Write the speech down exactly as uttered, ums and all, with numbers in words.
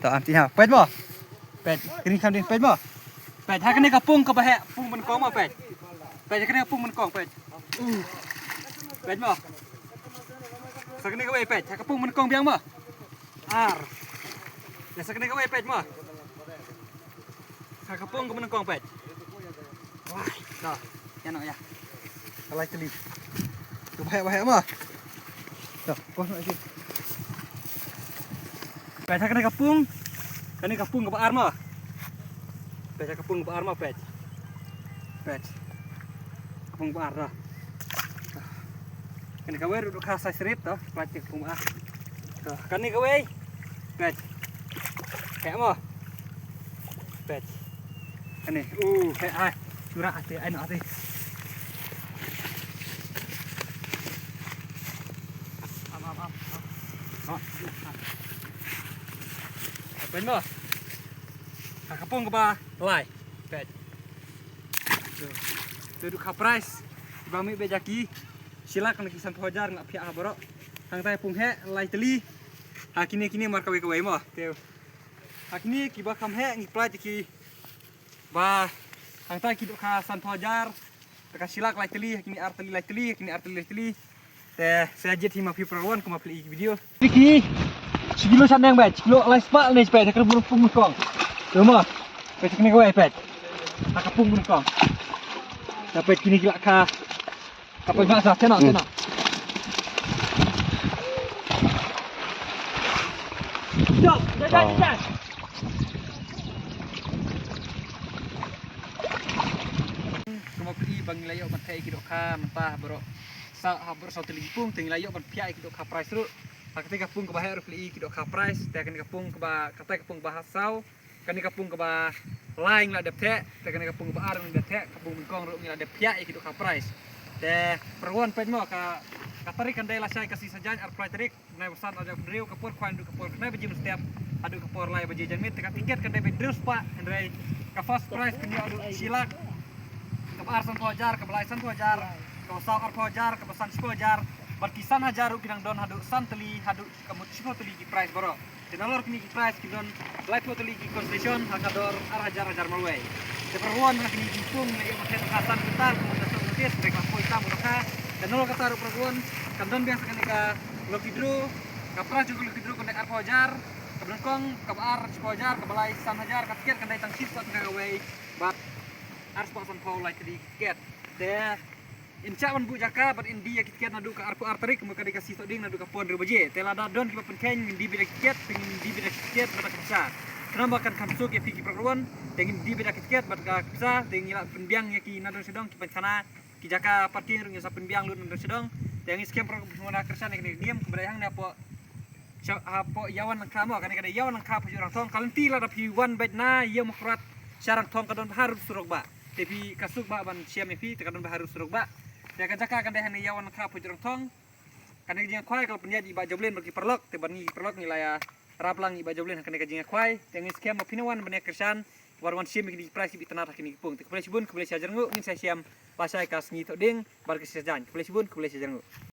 To, am ti ha. Peit mo. Peit, kini kham ding, peit mo. Peit, ha kane ka pung kaba heh, pung ban kong mo, peit. Peit, ha kane ka pung ban kong, peit. Uh. Peit mo. Sa kane kawei, peit, ha ka pung ban kong biang mo. Ar. Ïa sa kane kawei, peit mo. Ha ka pung kaba nyngkong, peit. Wah, to. Ïa no, ïa. Ka lai tylli. To, baheh, baheh mo. To, pos na ïa. Peit, ha kane ka pung. Kane ka pung kaba ar mo. Peit, ha ka pung kaba ar mo, peit. Peit. Ka pung kaba ar, to. Kane kawei ruh ka size rit to, plastik pung ah. To, kane kawei. Peit. Heh mo. Peit. Kane, uh, heh ai. Sura ate, ai no ate. Am, am, am, am. Oh. Peit mo. Ha ka pung kaba lai. Peit. To. To duh ka prize. Ba mih beit ïa ki. Shi lak na ki sanphew hajar nga la phiah ha baroh. Hangtai pung heh, lai tylli. Ha kine kine mar kawei kawei mo. Te. Ha kine kiba kham heh ngi pynlait ïa ki. Ba hangtai ki duh ka sanphew hajar. Te ka shi lak lai tylli, ha kine ar tylli lai tylli, ha kine ar tylli lai tylli. Te sa jied hi ma phi para wan kumba phi la i ki video. Ki shi kilo shaneng beit, shi kilo lai spah ne beit, ha ka pung pung kong. Te mo. Peit kine kawei peit. Ha ka pung pung kong. Te peit kine ki la ka. Ka peit ma sa, tena, tena. Jom, jom, jom, jom. Kumba phi ba ngi la ïoh ban theh ïa ki dohkha mynta ha baroh. Sa ha baroh saw tylli ki pung te ngi la ïoh ban phiah ïa ki dohkha prize ruh. Ha kata ka pung kaba heh ruh phi la i ki dohkha prize. Te kane ka pung kaba, kata ka pung ba ha saw. Kane ka pung kaba lai ngi la dep theh, te kane ka pung kaba ar ngi la dep theh, ka pung nyngkong ruh ngi la dep phiah ïa ki dohkha prize. Te para wan peit mo ka, ka tarik kan dei lashai ka sngi Saitjaiñ arphew lai tarik, bnai ba san arhajar arphew hynriew, ka por khwai naduh ka por khyndai baje mynstep haduh ka por lai baje janmiet, te ka tiket kan dei ba hynriew spah, hynrei ka first prize kan ïoh haduh shi lak, kaba ar sanphew hajar, kaba lai sanphew hajar, kaba saw arphew hajar, kaba san shiphew hajar, bad ki san hajar ruh ki dang don haduh san tylli haduh ka mut shiphew tylli ki prize baroh. Te nalor kine ki prize ki don laiphew tylli ki consolation ha ka dor ar hajar hajar marwei. Te para wan ha kine ki pung ngi la ïoh ban theh dohkha san kwintal kumba ka song notice, te ka poi tam dohkha. Te nalor kata ruh para wan kan don biang sa kane ka lucky draw. Ka prize jong ka lucky draw kan dei arphew hajar, kaba nyngkong, kaba ar shiphew hajar, kaba lai san hajar, ka tiket kan dei tang shi spah tyngka kawei bad ar spah sanphew lai tylli ki tiket. Te in shah ban buh jaka bad in die ïa ki tiket naduh ka arphew ar tarik, kumba ka dei ka sngi Thohdieng naduh ka pon hynriew baje. Te lada don kiba pynkheiñ ngin die beit ïa ki tiket, te ngin die beit ïa ki tiket bad ka pisa. Khnang ba kan kham suk ïa phi ki para wan, te ngin die beit ïa ki tiket bad ka pisa, te ngi la pynbiang ïa ki nadong shadong ki painkhana, ki jaka parking ruh ngin sa pynbiang lut nadong shadong. Te ngi skhem para wan kyrshan ïa kane ka niam, kumba dei hangne hapoh Sha-, hapoh Ïawan Lyngkha mo, kane ka dei Ïawan Lyngkha Phajuh Rangthong. Ka lynti lada phi wan beit na Ïew Mawkyrwat sha Rangthong ka don bha rud surok bah. Te phi ka suk bah ban shem ïa phi, te ka don bha rud surok bah. Te ka jaka kan dei hangne Ïawan Lyngkha Phajuh Rangthong. Kane ka jingïakhwai ka la pynïaid i Bah Joblin bad ki paralok, te bad ngi ki paralok ngi la ïarap lang i Bah Joblin ha kane ka jingïakhwai. Te ngi skhem ba phin wan ban ïakyrshan, wan wan shem ïa kine ki prize kiba itynnad ha kine ki pung. Te khublei shibun, khublei shihajar nguh, ngin sa ïashem lashai ka sngi Thohdieng bad ka sngi Saitjaiñ. Khublei shibun, khublei shihajar nguh.